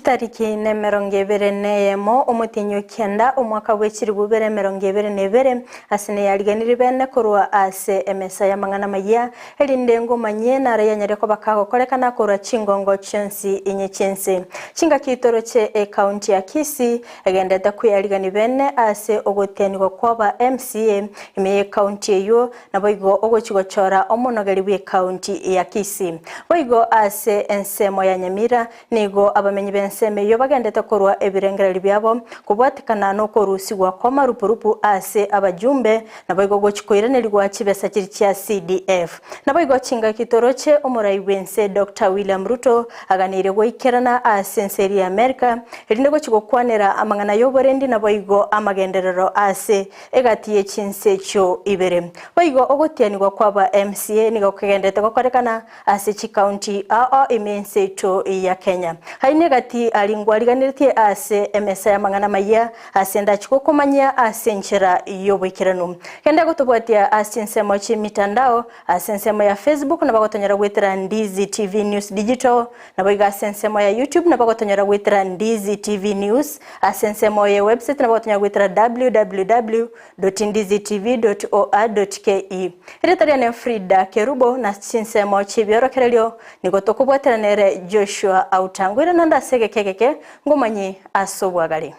Chitariki nemerongo ebere neyemo, omotienyi o kianda, omwaka bwe chilifu ibere emerongo ebere na ebere, ase neyariganirie bene korwa ase emesa y'amang'ana amayia, erinde ngomanyie naro yanyare koba kagokorekana korwa chingongo chionsi inye chi'ense. Chingaki toroche ecounty ya Kisii egendete kweyarigania bene ase ogotianigwa kw'aba MCA ime y'ecounty eyio, Naboigo ogochia gochora omonogeri bw'ecounty ya Kisii. Boigo ase ensemo ya Nyamira nigo abamenyi b'ensemo eyio bagendete korwa ebirengererio biabo kobwatekana nokorusigwa kw'amarupurupu ase abajumbe naboigo gochia koiranerigwa chibesa chiria chia CDF. Naboigo chingaki toroche omorai bw'ense Doctor William Ruto aganeirie goikerana ase ense eria ya America erinde gochia gokwanera amang'ana y'oborendi naboigo amagenderero ase Egati ye chinse echio ibere. Boigo ogotianigwa kw'aba MCA nigo kegenderete gokorekana ase chikaunti ao ime ense yaito ya Kenya. Aye negati aria ngwariganeretie ase emesa y'amang'ana amayia ase ndachi gokomanyia ase enchera y'oboikeranu. Genda gotobwatia ase chinsemo chi'emitandao ase ensemo ya Facebook nabo gotonyora goetera Ndizi TV News Digital, Naboigo ase ensemo ya YouTube nabo gotonyora goetera Ndizi TV News, ase ensemo ye website nabo gotonyora goetera www.ndizitv.or.ke. Erieta riane Frida Kerubo na chinsemo chi'ebiorokererio nigo tokobwatera nere Joshua Autangwire naende ase egeka egeke ngomanyie ase obwagare.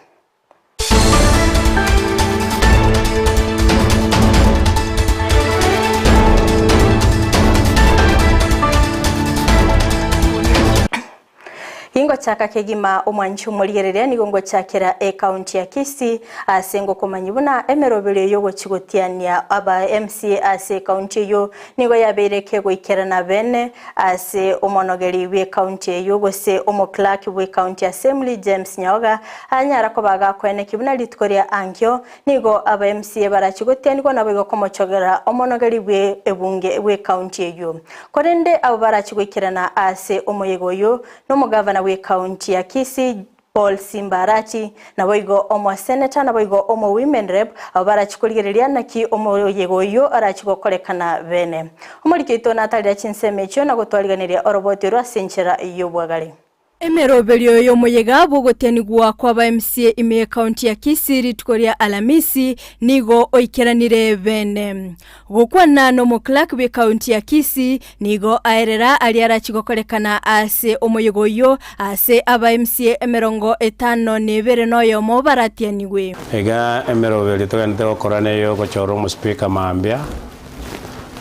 Ingochaka kegima omwanchi omorigereria nigo ngochakera ecounty ya Kisii ase ngokomanyi buna emeroberio yogochi gotiania aba MCA ase ecounty eyio nigo yabeire kegoikerana bene Ase omonogeri bw'ecounty eyio gose omoclerk bw'ecounty assembly James Nyaoga anyara koba agakoeneki buna rituko ria ankio nigo aba MCA barachi gotianigwa naboigo komochogera omonogeri bwe ebunge bw'ecounty eyio. Korende abo barachi goikerana ase omoyega oyio nomogavana bw'ecounty ya Kisii Paul Simba Arati, naboigo omoseneta, naboigo omo women rep, abwo barachie korigereria naki omoyega oyio orachie gokorekana bene. Omoriki oito natarire chinsemo echio na gotwariganeria oroboti orwo ase enchera y'obwagare. Emeroberio y'omoyega bw'ogotianigwa kw'aba MCA ime y'ecounty ya Kisii rituko ria Alamisi nigo oikeranire bene. Gokwana n'omoclerk bw'ecounty ya Kisii nigo aerera aria arachie gokorekana ase omoyega oyio ase aba MCA 51 noyomo baratianigwe. Iga emeroberio togenderete gokora neyo ogochora omospeaker mambia,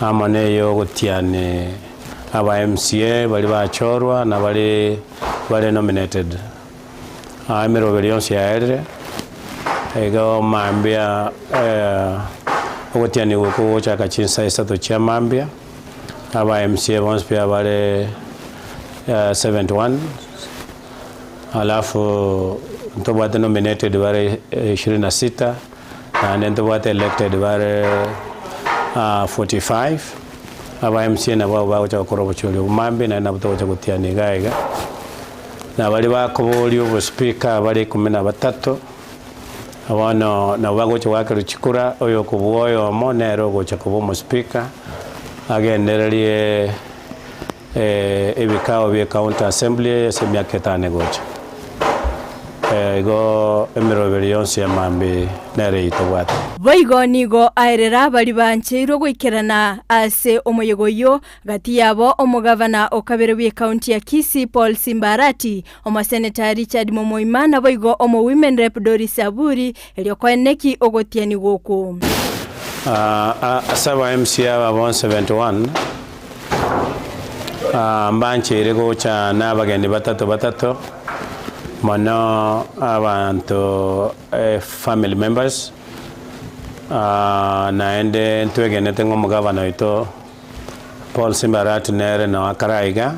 amo neyo ogotiani aba MCA baria bachorwa na baria bare nominated. Emeroberio yonsi yaerire, igo mambia ogotianigwa okwo gogochaka chinsa isato chia mambia, aba MCA bonsi pi abare 71, alafu ntobwate nominated bare ishirini na sita, naende ntobwate elected bare 45, aba MCA nabwo abwo bagocha gokora obochori obwo mambia naende nabwo togocha gotiana iga iga. Na baria bakoboria obospeaker bare ikomi na batato, bono nabo bagocha goakerwa chikura, oyokobua oyomo nere ogocha koba omospeaker, agendererie ebikao bie county assembly ase emiaka etano egocha. Igo emeroberi yonsi ya mambia nere eyio tobwate. Boigo nigo aerera baria bancheirwe goikerana ase omoyega oyio Gati yabo omogavana o kabere bw'ecounty ya Kisii Paul Simba Arati, omoseneta Richard Momoima naboigo omo Women Rep Doris Aburi erio koeneki ogotianigwa okwo. Ase aba MCA aba bonsi 71 mbancheire gocha na abageni batato batato mono abanto family members naende ntwegenete ng'a omogavana oito Paul Simba Arati nere nao akare aiga,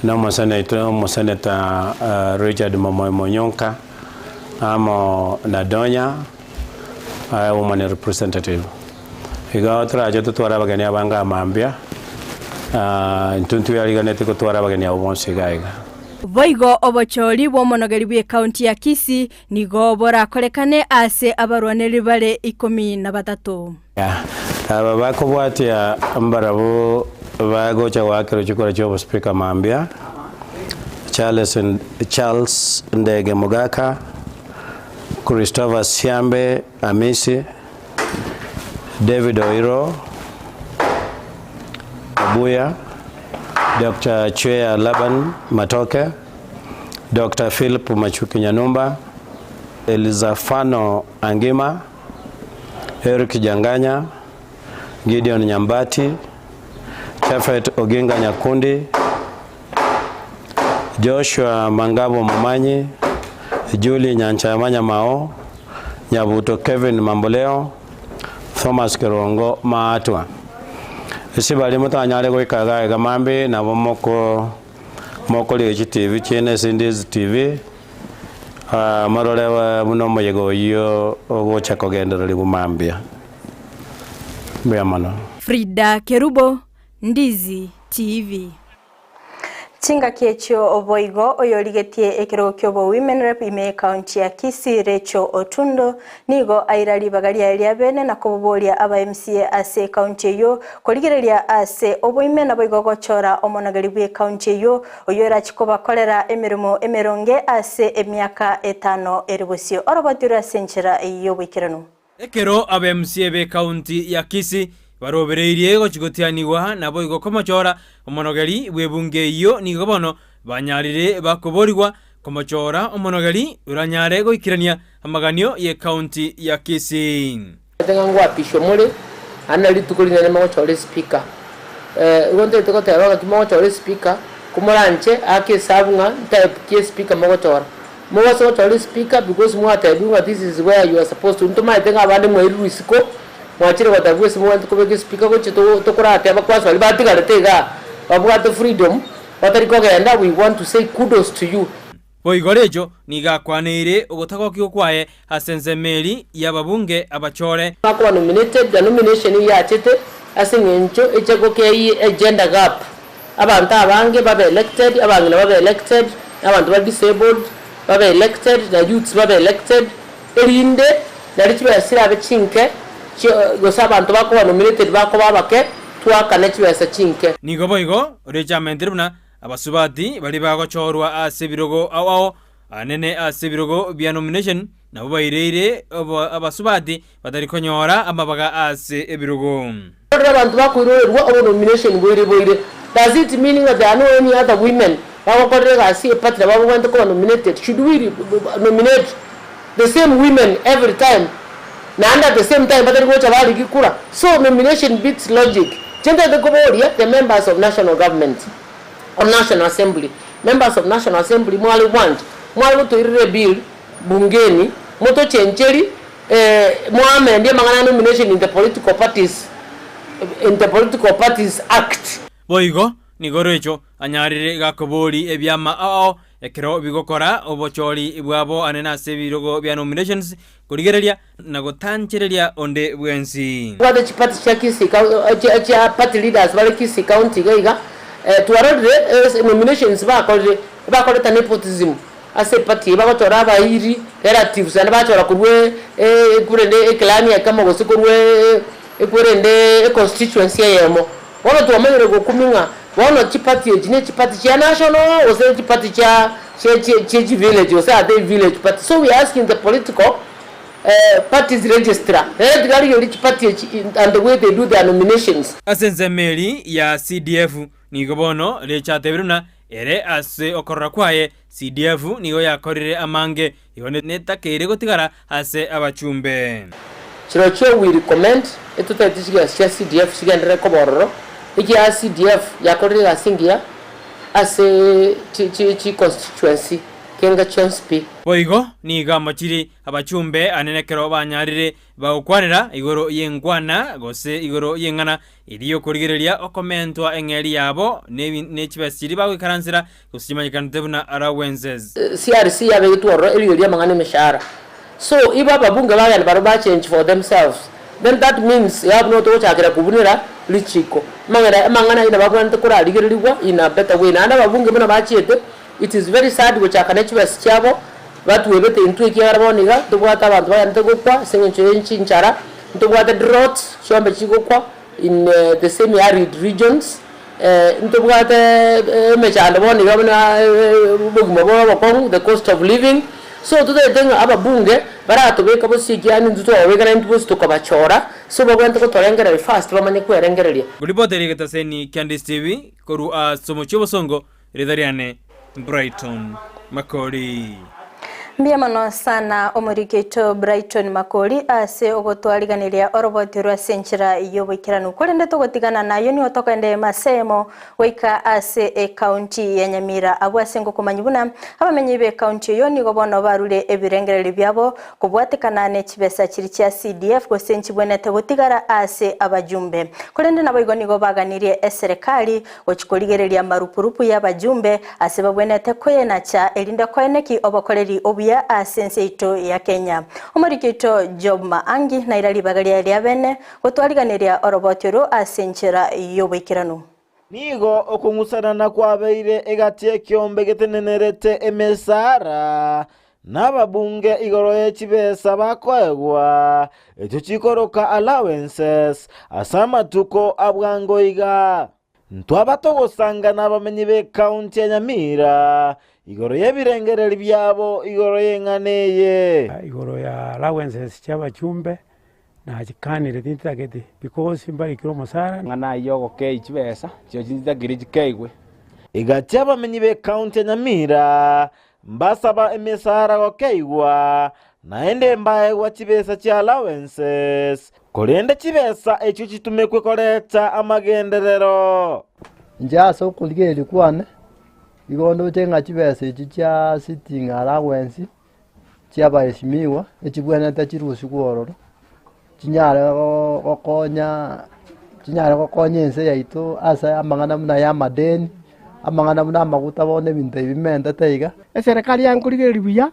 na omosenator omoseneta Richard Momoyo Monyonka amo na Donya woman representative. Igo torache totware abageni abange amambia, intwe ntweariganetie gotwara abageni abwo bonsi iga iga. Boigo obochori bw'omonogeri bw'ecounty ya Kisii nigo borakorekane ase abarwanereri bare ikomi na batato. Aba bakobwatia mbarabwo bagocha goakerwa chikura chi'obospeaker mambia. Charles Charles Ndege Mogaka, Christopher Siambe Amisi, David Oiro Obuya, Doctor Chweya Laban Matoke, Doctor Philip Machuki Nyanumba, Elizafano Angima, Eric Janganya, Gideon Nyambati, Chafet Oginga Nyakundi, Joshua Mangabo Momanyi, Julie Nyanchama Nyamao, Nyabuto Kevin Mamboleo, Thomas Kerongo Maatwa. Ase baria motanyare goika iga iga mambia nabo moko mokorigia chitivi chiaino ase Ndizi TV, morore buna omoyega oyio ogocha kogendererigwa mambia. Mbuya mono. Frida Kerubo, Ndizi TV. Chingaki echio boigo oyorigetie ekerogo ki'obowomen rep ime y'ekaunti ya Kisii Rachel Otundo nigo aira ribaga riaye ria bene na koboboria aba MCA ase ekaunti eyio korigereria ase oboime naboigo gochora omonogeri bw'ekaunti eyio oyio orachi kobakorera emeremo emeronge ase emiaka etano ere bosio. Oroboti ore ase enchera y'oboikeranu. Ekero ab'MCA b'ekaunti ya Kisii barobereirie gochia gotianigwa naboigo komochora omonogeri bw'ebunge eyio nigo bono banyarire bakoborigwa komochora omonogeri oranyare goikerania amaganio y'ekaunti ya Kisii. Omanyete ng'a ngwapishwa more, naende nari rituko rinene mogochora espeaker. Igo ntagete goteba ng'aki mogochora espeaker, komoranche ake esabu ng'a ntype ki espeaker mogochora. Mobase gochora espeaker because mwatebiwa ng'a this is where you are supposed to, ntomaete ng'a abande mwairirwe isiko, mwachire gotebiwa ase mogwenerete kobeka espeaker gochia to tokorateba kwanza baria batigarete igaa, babwate freedom, batari kogenda we want to say kudos to you. Boigo Recho nigo akwaneire ogotagokigwa kwaye ase ensemo eri y'ababunge abachore. Bakoba nominated, the nomination eyio yachete ase eng'encho echago kei egender gap. Abanto abange babe elected, abang'ina babe elected, na abanto bare disabled babe elected, na youths babe elected, erinde nario chibesa chirabe chinke chio gose abanto bakoba nominated bakoba abake, twakane chibesa chinke. Nigo boigo rechamentire buna abasubati baria bagochorwa ase ebirogo ao ao anene ase ebirogo bia nomination nabwo baireire abasubati batari konyora amabaga ase ebirogo. Rora abanto bakoirorerwa obonomination boire boire, does it mean ng'a there are no any other women bagokorera egasi ye party nabo babwenerete koba nominated? Should we nominate the same women every time naende at the same time batari gocha barigi kura? So nomination beats logic. Inche ntagete koboria the members of national government or national assembly, members of national assembly mware gwancha mware gotoirera ebill bungeni motochencheri Mwamendie amang'ana a nomination in the political parties in the political parties act. Boigo nigo Recho anyarire gakobori ebiama ao ekero bigokora obochori bwabo anene ase ebirogo bia nominations korigereria na gotanchereria onde bwensi. Tobwate chiparty chia Kisii chia chia party leaders bare Kisii county iga iga twarorire nominations bakorire bakoreta nepotism. Ase eparty eye bagochora abairi, relatives, naende bachora korwa ekwerende eclan ekemo gose korwa ekwerende econstituency eyemo. Bono twamanyire gokumia ng'a bono chiparty echi ne chiparty chia national gose chiparty chia chia chia chivillage gose are they village party. So we are asking the political parties registrar nere tiga arigererie chiparty echi and the way they do their nominations. Ase ensemo eri ya CDF nigo bono rechatebire buna Ere ase okorora kwaye, CDF nigo yakorire amange, igo netakeire gotigara ase abachumbe. Chirochio we recommend etotebeti chigasi chia CDF chigenderere koba ororo, ekiagera CDF yakorire egasi engiya ase chi constituency kenga chionsi pi. Boigo nigo amochiri abachumbe anene ekero banyarire bagokwanera igoro y'enkwana gose igoro y'eng'ana Erio okorigereria okomentwa eng'eria yabo ne chibesa chiria bagoikaransera, gose chimanyekanete buna allowances. CRC yabegetwe ororo erigereria amang'ana emeshahara so ibo ababunge bagenda barobwo ba change for themselves then that means iga buna togochakera kobunera richiko amang'ana amang'ana ayio nabo abwenerete korarigererigwa in a better way naende ababunge buna bachiete it is very sad gochaka ne chibesa chiabo batwebete intwe ekiagera bono iga ntobwate abanto bagenderete gokwa ase eng'encho ye chinchara Ntobwate droughts, chiombe chigokwa in the semi arid regions. Ntobwate emechando bono iga buna obogima bore obokong'u, the cost of living, so totagete ng'a ababunge baratobeka bosio ekiagera intwe twababeka naintwe bonsi tokabachora, so babwenerete gotorengereria first bamanye kwerengereria. Ngoripotera egetaseni kia Ndisi TV korwa ase omochie obosongo, Ritha riane Brighton Makori. Mbuya mono sana omoriki oito Brighton Makori ase ogotwariganeria oroboti orwo ase enchera y'oboikeranu. Korende togotigana nayo nigo tokoenda emasemo goika ase ecounty ya Nyamira abwo ase ngokomanyia buna abamenyi b'ecounty eyio nigo bono barure ebirengererio biabo kobwatekana ne chibesa chiria chia CDF gose nchibwenete gotigara ase abajumbe. Korende naboigo nigo baganirie eserekari Gochia korigereria amarupurupu y'abajumbe ase babwenerete koyenacha erinde koeneki obokoreri obuya ase ense yaito ya Kenya. Omoriki oito Job Maangi naira ribaga riaye ria bene gotwariganeria oroboti oro ase enchera y'oboikeranu. Nigo okong'usanana kwabeire egati y'ekeombe getenenerete emesara Nababunge igoro ye chibesa bakoegwa, echio chikoroka allowances, ase amatuko a bwango iga. Ntwaba togosanga nabamenyi b'ecounty ya Nyamira igoro y'ebirengereri biabo igoro y'eng'ana eye. Igoro ya allowances chi'abachumbe nachikanire tintageti because mbarikire omosara. Ng'a ayio ogokei chibesa, chirochio nchitagiri chikeigwe. Egati abamenyi b'ecounty ya Nyamira Mbasaba emesara gokeigwa, naende mbaegwa chibesa chia allowances, korende chibesa echio chitumekwe koreta amagenderero. Inche ase okorigereria kwane, igo ndoche ng'a chibesa echi chia sitting allowance chi'abaeshimiwa, echibwenerete chirusigwe ororo, chinyare gokonya chinyare gokonya ense yaito ase amang'ana buna ya amadeni, amang'ana buna amaguta bono ebinto ebi bimentete iga. Eserekari yankorigereria buya,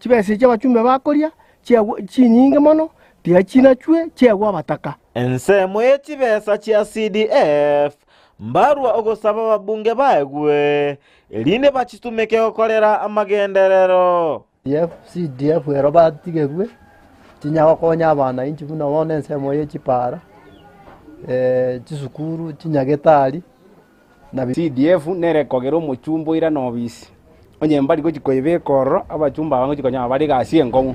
chibesa echi abachumbe bakoria chiagwa chinyinge mono, tiga chinachwe chiagwe abataka. Ensemo ye chibesa chia CDF mbarwa ogosaba ababunge baegwe, erinde bachitumeke gokorera amagenderero. CDF ero batigerwe, chinya gokonya abanainchi buna bono ensemo ye chipara, chisukuru, chinyagetari na. CDF nere ekogera omochumba oirane obisi, onye mbari gochia koyebeka ororo, abachumba aba ngochia konyora bare egasi enkong'u.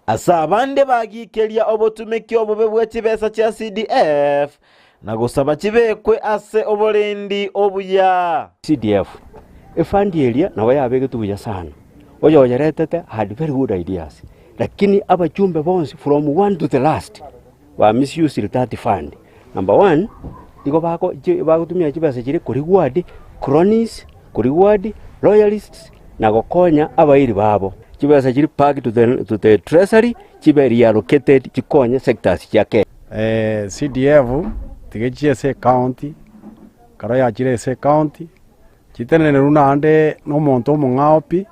Ase abande bagikeria obotumeki obobe bwe chibesa chia CDF na gosaba chibekwe ase oborendi obuya. CDF, efund eria nabo yabegetwe buya sana, oyoyeretete had very good ideas, lakini abachumbe bonsi from one to the last ba misused that fund. Number one, igo bako chi bagotumia chibesa chiria koreward cronies, koreward loyalists na gokonya abairi babo. Chibesa chiria back to the to the treasury chibe reallocated chikonye sectors chia Kenya. CDF tiga echie ase ecounty, ekero yachire ase ecounty, chitenenerwe naende na omonto omong'ao pi,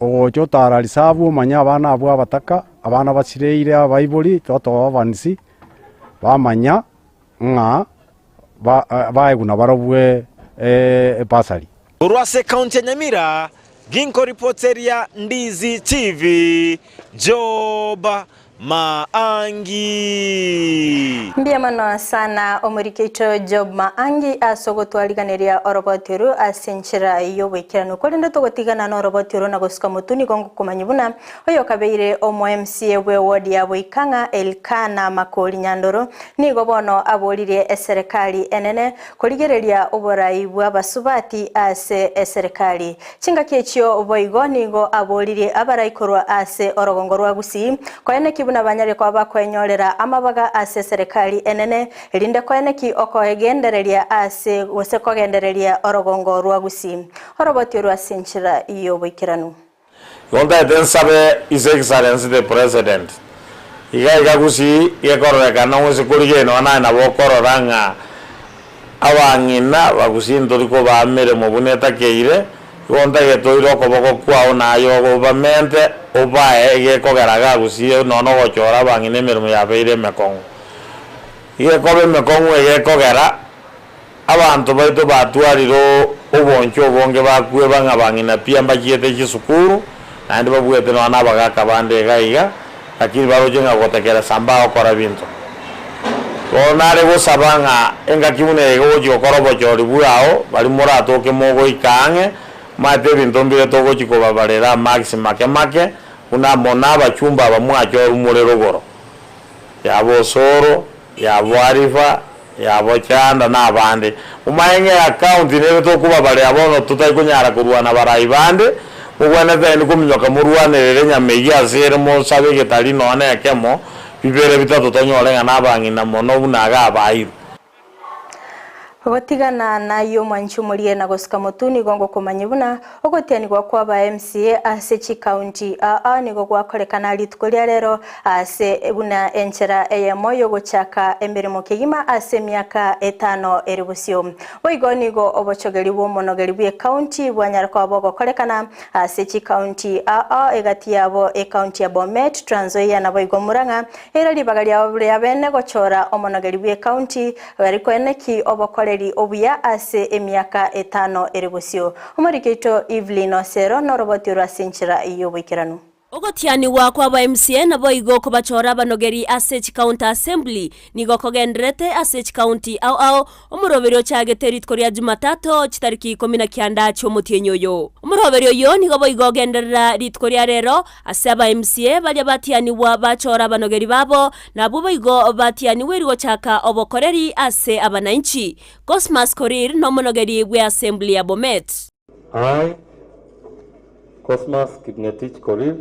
ogocha otara reserve omanye abana abwo abataka, abana basireire abaibori, totoba orphans, bamanya ng'a baegwa nabarobwo ebasari. Korwa ase ekaunti ya Nyamira, ginkoripoteria Ndizi TV, Job Maangi. Mbuya mono sana omoriki oito Job Maangi ase ogotwariganeria oroboti oru ase enchera y'oboikeranu. Korende togotigana noroboti oro na gosuka motwe nigo ngokomanyia buna oyokabeire omo MCA bwe ward ya Boikang'a Elkana Makori Nyandoro nigo bono aboririe eserekari enene Korigereria oborai bw'abasubati ase eserekari. Chingaki echio boigo nigo aboririe abarai korwa ase orogongo rwa Gusii, koeneki buna banyare koba bakoenyorera amabaga ase eserekari enene, erinde koeneki okoegendereria ase gose kogendereria orogongo rwa Gusii. Oroboti orwo ase enchera y'oboikeranu. Igo ntaete nsabe His Excellency the President, iga iga gusii gekororekana gose korigereria nonya naye nabo okorora ng'a abang'ina ba gusii ntori kobaa meremo buna etakeire, igo ntagete oire okoboko kwao naye obamente obae egekogera iga gusii nonya ogochora abang'ina emeremo yabeire emekong'u. Igekoba emekong'u egekogera Abanto baito batwarire obonchwa obonge bakweba ng'a bang'ina pi mbachiete chisukuru, naende babuete nonya nabagaaka bande iga iga, lakini baroche ng'a gotekeresa mbagokora binto. Bono nare gosaba ng'a engaki buna eye gochia gokora obochori bwao, baria moratoke mogoika ang'e, maete ebinto mbire togochia kobabarera amarks make make, buna mono abachumba aba mwachorwa more rogoro, yaba Osoro, yaba Arifa, yaba Ochanda na abande. Momanye ng'a eaccount nere tokobabarera bono totari konyara korwana abarai bande, mobwenerete naende kominyoka morwanerere enyama eyio ase ere mosabe egetari nonya na ekemo, bibere bitato tonyore ng'a nabang'ina mono buna iga abairwe. Gotigana nayio omwanchi omorie na gosuka motwe nigo ngokomanyia buna ogotianigwa kwa aba MCA ase chikaunti aa nigo gwakorekana rituko ria rero ase buna enchera eyemo yogochaka emeremo kegima ase emiaka etano ere bosio. Boigo nigo obochogeri bw'omonogeri bw'ekaunti bwanyara koba bogokorekana ase chikaunti aa egati yabo ekaunti ya Bomet, Trans Nzoia naboigo Murang'a Ere ribaga riabo riria bene gochora omonogeri bw'ekaunti bari koeneki obokoreri obuya ase emiaka etano ere bosio. Omoriki oito Evelyn Osero noroboti orwo ase enchera y'oboikeranu. Ogotianigwa kwa aba MCA naboigo kobachora abanogeri ase chikaunti assembly nigo kogendererete ase chikaunti ao ao Omoroberi ochagete rituko ria Jumatato chitariki ikomi na kianda chi'omotienyi oyo. Omoroberi oyo nigo boigo ogenderera rituko ria rero ase aba MCA baria batianigwa bachora abanogeri babo, na abwo boigo batianigwe rigochaka obokoreri ase abanainchi. Cosmas Korir nomonogeri bwe Assembly ya Bomet. I, Cosmas Kipngetich Korir,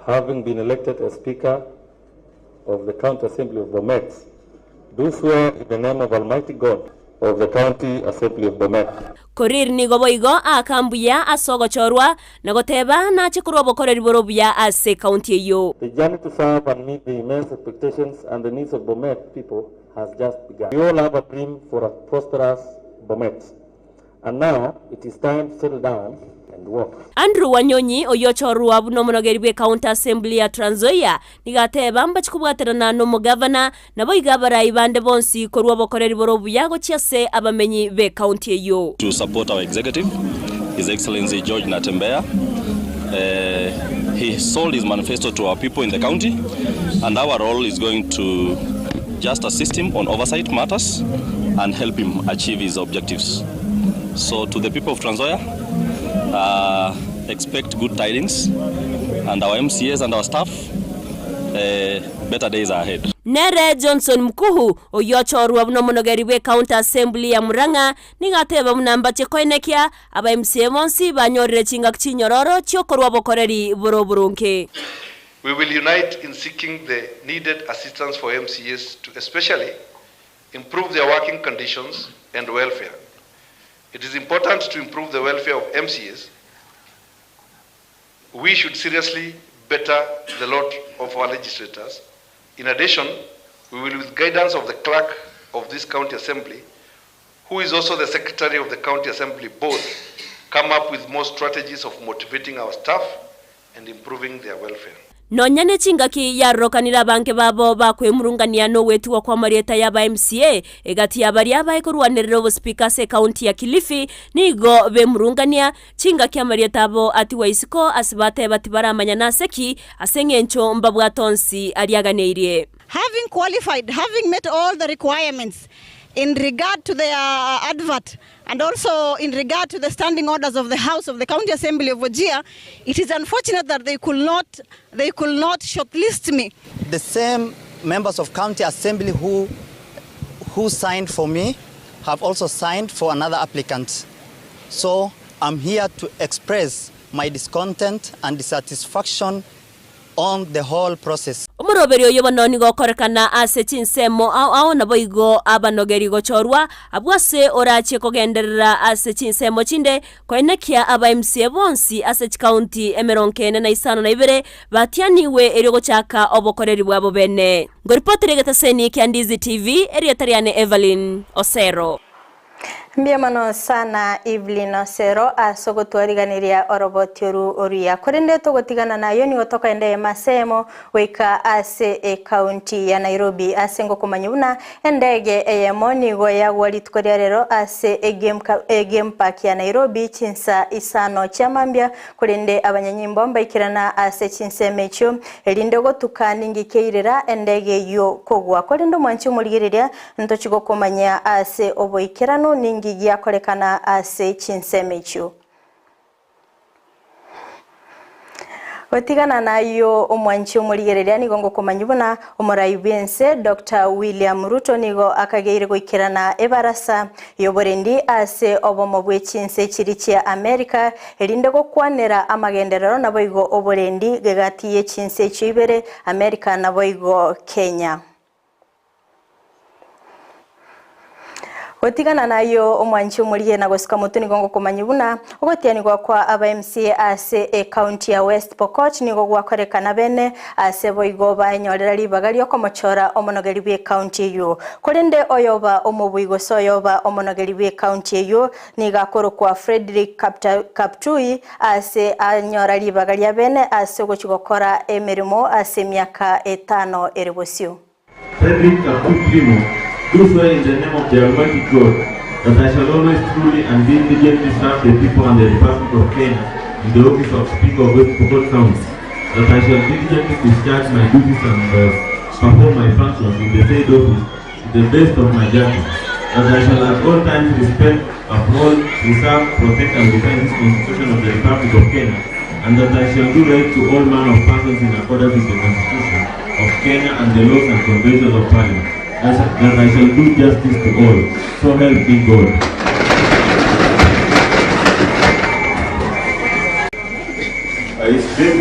having been elected as Speaker of the County Assembly of Bomet, do swear in the name of Almighty God of the County Assembly of Bomet. Korir nigo boigo aaka mbuya ase ogochorwa na goteba nache korwa obokoreri bore obuya ase ekaunti eyio. The journey to serve and meet the immense expectations and the needs of Bomet people has just begun. We all have a dream for a prosperous Bomet. And now it is time to settle down and work. Andrew Wanyonyi, oyio ochorwa buna omonogeri bw'Ecounty Assembly ya Trans Nzoia, nigo ateba mbachi kobwaterana nomogavana, naboigo abarai bande bonsi korwa obokoreri bore obuya gochia ase abamenyi b'ecounty eyio. To support our executive, His Excellency George Natembeya. He sold his manifesto to our people in the county and our role is going to just assist him on oversight matters and help him achieve his objectives. So to the people of Trans Nzoia, uh, expect good tidings and our MCAs and our staff, uh, better days are ahead. Nere Johnson Mkuhu, oyio ochorwa buna omonogeri bw'Ecounty Assembly ya Murang'a, nigo ateba buna mbache koenekia Aba MCA bonsi banyorire chingaki chinyororo chi'okorua obokoreri bore oboronge. We will unite in seeking the needed assistance for MCAs to especially improve their working conditions and welfare. It is important to improve the welfare of MCAs. We should seriously better the lot of our legislators. In addition, we will, with guidance of the clerk of this county assembly, who is also the secretary of the county assembly board, come up with more strategies of motivating our staff and improving their welfare. Nonya ne chingaki yarokanire abange babo bakwemurungania nogwetigwa kw'amarieta y'aba MCA egati ya baria baekorwanerera obosipika ase ekaunti ya Kilifi nigo bemurungania chingaki amarieta abo atigwa isiko ase bateba tibaramanya nase ki ase eng'encho mbabwate onsi aria aganeirie. Having qualified, having met all the requirements in regard to their advert and also in regard to the standing orders of the House of the County Assembly of Wajir, it is unfortunate that they could not, they could not shortlist me. The same members of County Assembly who, who signed for me have also signed for another applicant. So I'm here to express my discontent and dissatisfaction on the whole process. Omoroberio oyo bono nigo okorekana ase chinsemo ao ao naboigo abanogeri gochorwa abwo ase orachie kogenderera ase chinsemo chinde koenekia aba MCA bonsi ase chikaunti emerongo ene na isano na ibere batianigwe erio gochaka obokoreri bwabo bene. Ngoripotera egetaseni kia Ndizi TV, erieta riane Evelyn Osero. Mbuya mono sana Evelyn Osero ase ogotwariganeria oroboti oru oruya. Korende togotigana nayo nigo tokoenda eyemo ase eyemo goika ase ecounty ya Nairobi ase ngokomanya buna endege eyemo nigo yagwa rituko ria rero ase egame egame park ya Nairobi chinsa isano chia mambia korende abanyanyimbo mbaikerana ase chinsemo echio erinde gotuka ningi keirera endege eyio kogwa. Korende omwanchi omorigereria Ntochi gokomanyia ase oboikeranu ninki giakorekana ase chinsemo echio. Gotigana nayio omwanchi omorigereria nigo ngokomanyia buna omorai bw'ense Doctor William Ruto nigo akageire goikerana ebarasa y'oborendi ase obomo bwe chinse chiri chia America erinde gokwanera amagenderero naboigo oborendi gegati ye chinse echio ibere America naboigo Kenya. Gotigana nayio omwanchi omorigie na gosika motwe nigo ngokomanyia buna ogotianigwa kwa aba MCA ase ecounty ya West Pokot nigo gwakorekana bene ase boigo baenyorera ribaga riokomochora omonogeri bw'ecounty eyio. Korende oyoba omobui gose oyoba omonogeri bw'ecounty eyio nigo akorokwa Fredrick Kaptui ase anyora ribaga ria bene ase ogochia gokora emeremo ase emiaka etano ere bosio. Fredrick Kaptui Klimo, do swear in the name of the Almighty God that I shall always truly and diligently serve the people and the Republic of Kenya in the office of Speaker of West Pokot County, that I shall diligently discharge my duties and perform my functions in the said office to the best of my judgment, that I shall at all times respect, uphold, preserve, protect and defend this Constitution of the Republic of Kenya, and that I shall do right to all manner of persons in accordance with the Constitution of Kenya and the laws and conventions of Parliament, that I shall do justice to all. So help me God. I speak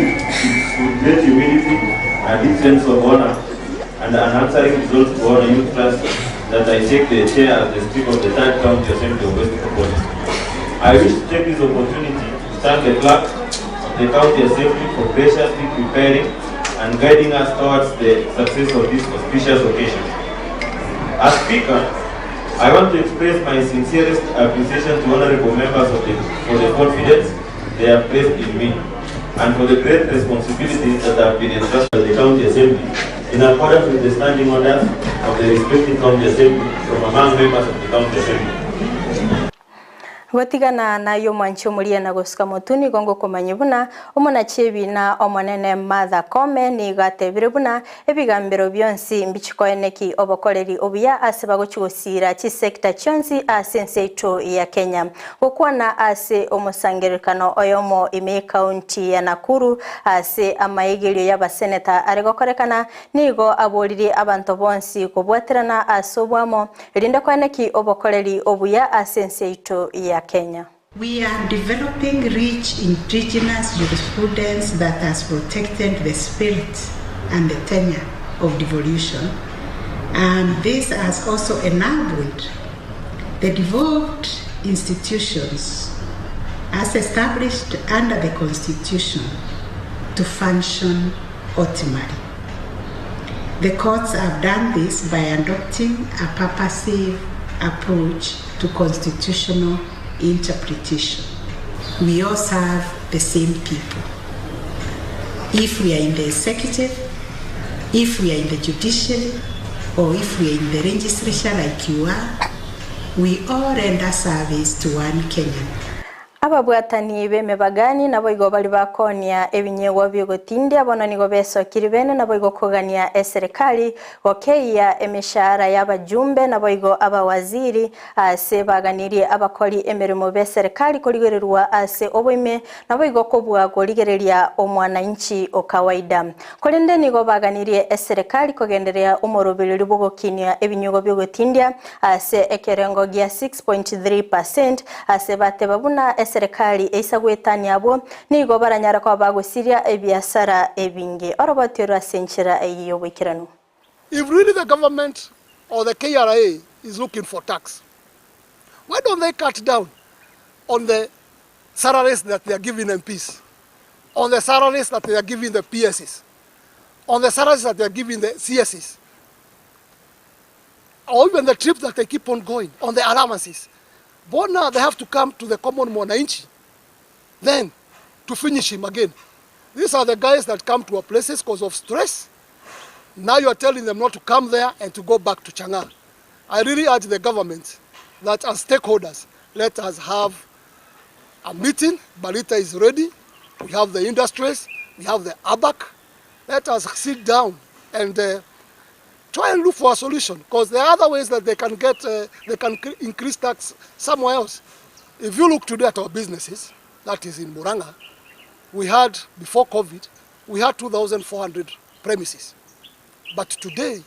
with great humility and deep sense of honor and an answering resolve to honor you trust that I take the chair as the Speaker of the Third County Assembly of West Pokot. I wish to take this opportunity to thank the clerk of the County Assembly for graciously preparing and guiding us towards the success of this auspicious occasion. As Speaker, I want to express my sincerest appreciation to honorable members of the, for the confidence they have placed in me and for the great responsibilities that have been entrusted by the County Assembly in accordance with the standing orders of the respective County Assembly from among members of the County Assembly. Gotigana nayio omwanchi omoria na gosuka motwe nigo ngokomanyia buna omonachi ebiina omonene Martha Koome nigo atebire buna ebigambero bionsi mbichikoeneki obokoreri obuya ase bagochi gosiira chisector chionsi ase ense yaito ya Kenya. Gokwana ase omosangererekano oyomo ime y'ecounty ya Nakuru ase amaegerio y'abaseneta are gokorekana, nigo aboririe abanto bonsi kobwaterana ase obwamo erinde koeneki obokoreri obuya ase ense yaito ya Kenya. We are developing rich indigenous jurisprudence that has protected the spirit and the tenure of devolution, and this has also enabled the devolved institutions as established under the Constitution to function optimally. The courts have done this by adopting a purposive approach to constitutional interpretation. We all serve the same people. If we are in the executive, if we are in the judiciary, or if we are in the legislature like you are, we all render service to one Kenyan. Ababwatani b'emebagani naboigo baria bakoonia ebinyegwa bi'ogotindia bono nigo besokire bene naboigo kogania eserekari gokeyia emeshahara y'abajumbe naboigo abawaziri ase baganirie abakori emeremo b'eserekari korigererwa ase oboime naboigo kobua korigereria omwananchi o kawaida. Korende nigo baganirie eserekari kogendereria omorobererio bw'ogokinia ebinyugo bi'ogotindia ase ekerengo gia 6.3 percent ase bateba buna eserekari eisa goetania abwo nigo baranyare koba bagosiria ebiasara ebinge. Oroboti oro ase enchera eyio y'oboikeranu. If really the government or the KRA is looking for tax, why don't they cut down on the salaries that they are giving MPs, on the salaries that they are giving the PSs, on the salaries that they are giving the CSs, or even the trips that they keep on going, on the allowances. Bona they have to come to the common mwananchi then to finish him again. These are the guys that come to our places because of stress. Now you are telling them not to come there and to go back to Chang'aa. I really urge the government that as stakeholders, let us have a meeting. Barita is ready. We have the industries. We have the ABAC. Let us sit down and uh, try and look for a solution because there are other ways that they can get, uh, they can increase tax somewhere else. If you look today at our businesses, that is in Murang'a, we had, before COVID, we had 2,400 premises. But today,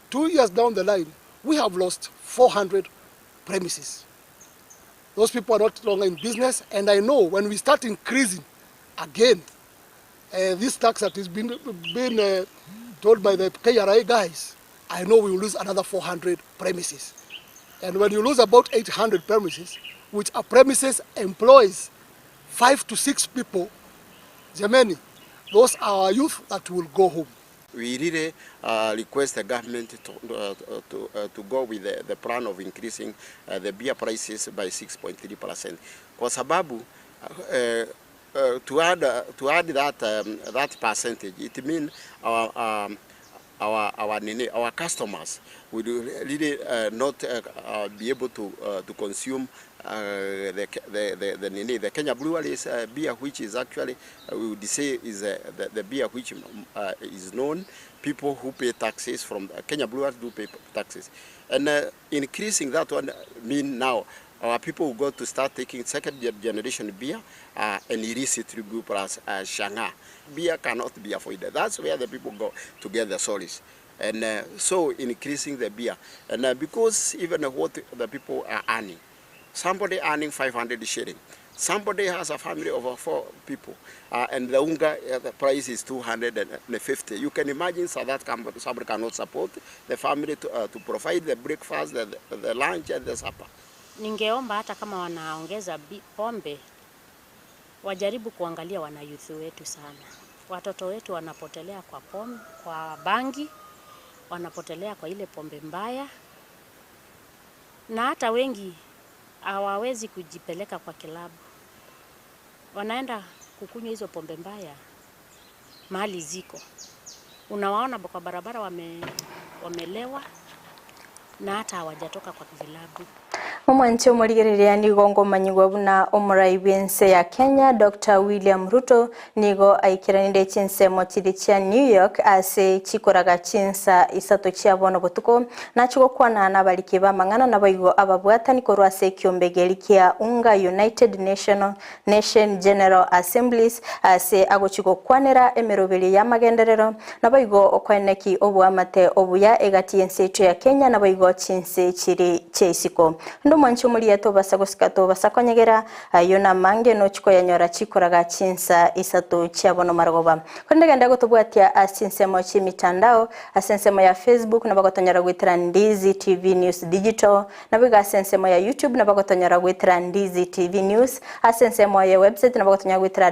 two years down the line, we have lost 400 premises. Those people are not longer in business, and I know when we start increasing again, uh, this tax that is being, being uh, told by the KRA guys, I know we will lose another 400 premises. And when you lose about 800 premises, which a premises employs five to six people, Germany, those are our youth that will go home. We really uh, request the government to, uh, to, uh, to go with the, the plan of increasing uh, the beer prices by 6.3%. Kwa sababu uh, uh, to add, uh, to add that, um, that percentage, it means our, um, our, our, nini, our customers will really uh, not uh, uh, be able to, uh, to consume uh, the, the, the, the, nini, the Kenya Breweries uh, beer, which is actually, uh, we would say, is uh, the, the beer which uh, is known. People who pay taxes from uh, Kenya Brewers do pay taxes. And uh, increasing that one mean now our people will go to start taking second generation beer uh, and illicit brew plus uh, chang'aa. Beer cannot be avoided. That's where the people go to get the solace. And uh, so increasing the beer. And uh, because even what the people are earning, somebody earning 500 shilling, somebody has a family of uh, four people, uh, and the unga uh, the price is 250. You can imagine so that somebody cannot support the family to, uh, to provide the breakfast, the, the lunch, and the supper. Ningeomba hata kama wanaongeza pombe wajaribu kuangalia wanayouth wetu sana. Watoto wetu wanapotelea kwa pombe, kwa bangi, wanapotelea kwa ile pombe mbaya, na hata wengi hawawezi kujipeleka kwa kilabu, wanaenda kukunywa hizo pombe mbaya mahali ziko. Unawaona kwa barabara wame, wamelewa na hata hawajatoka kwa vilabu. Omwanchi omorigereria nigo ngomanyigwa buna omorai bw'ense ya Kenya Dr. William Ruto nigo aikeranire chinsemo chiri chia New York ase chikoraga chinsa isato chia bono botuko nachigokwana n'abariki b'amang'ana naboigo ababwatani korwa ase ekiombegeri kia UNGA United National Nation General Assemblies ase agochigokwanera emeroberi y'amagenderero naboigo okweneki oboamate obuya egati y'ense echo ya Kenya naboigo chinse chiri chiaisiko ndo mwanchi omoria tobasa gosika tobasa konyegera ayo namange nochikoyanyora chikoraga chinsa isato chiabono marogoba kondegenda gotobwatia ase ensemo chimitandao ase ensemo ya Facebook nabagotonyora gwitira Ndizi TV News Digital nabiga ase ensemo ya YouTube nabagotonyora gwitira Ndizi TV News ase ensemo ya website nabagotonyora gwitira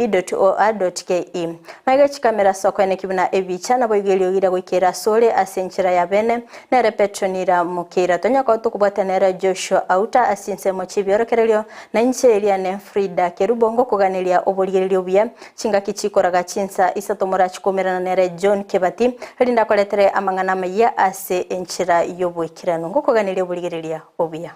www.ndizitv.or.ke maiga chikamera soko ene kibuna ebicha naboigerio gira goikera sore ase enchera ya bene nere Petronira Mukira tonyaka tukubwatanera Joshua Auta ase ensemo chibiorokererio na inche Eliane Frida Kerubongo kuganiria oborigererio buya chingaki chikoraga chinsa isato morachikomerana nere John Kebati rinda koletere amang'ana maya ase enchera y'obwekirano ngokuganiria oborigereria obuya.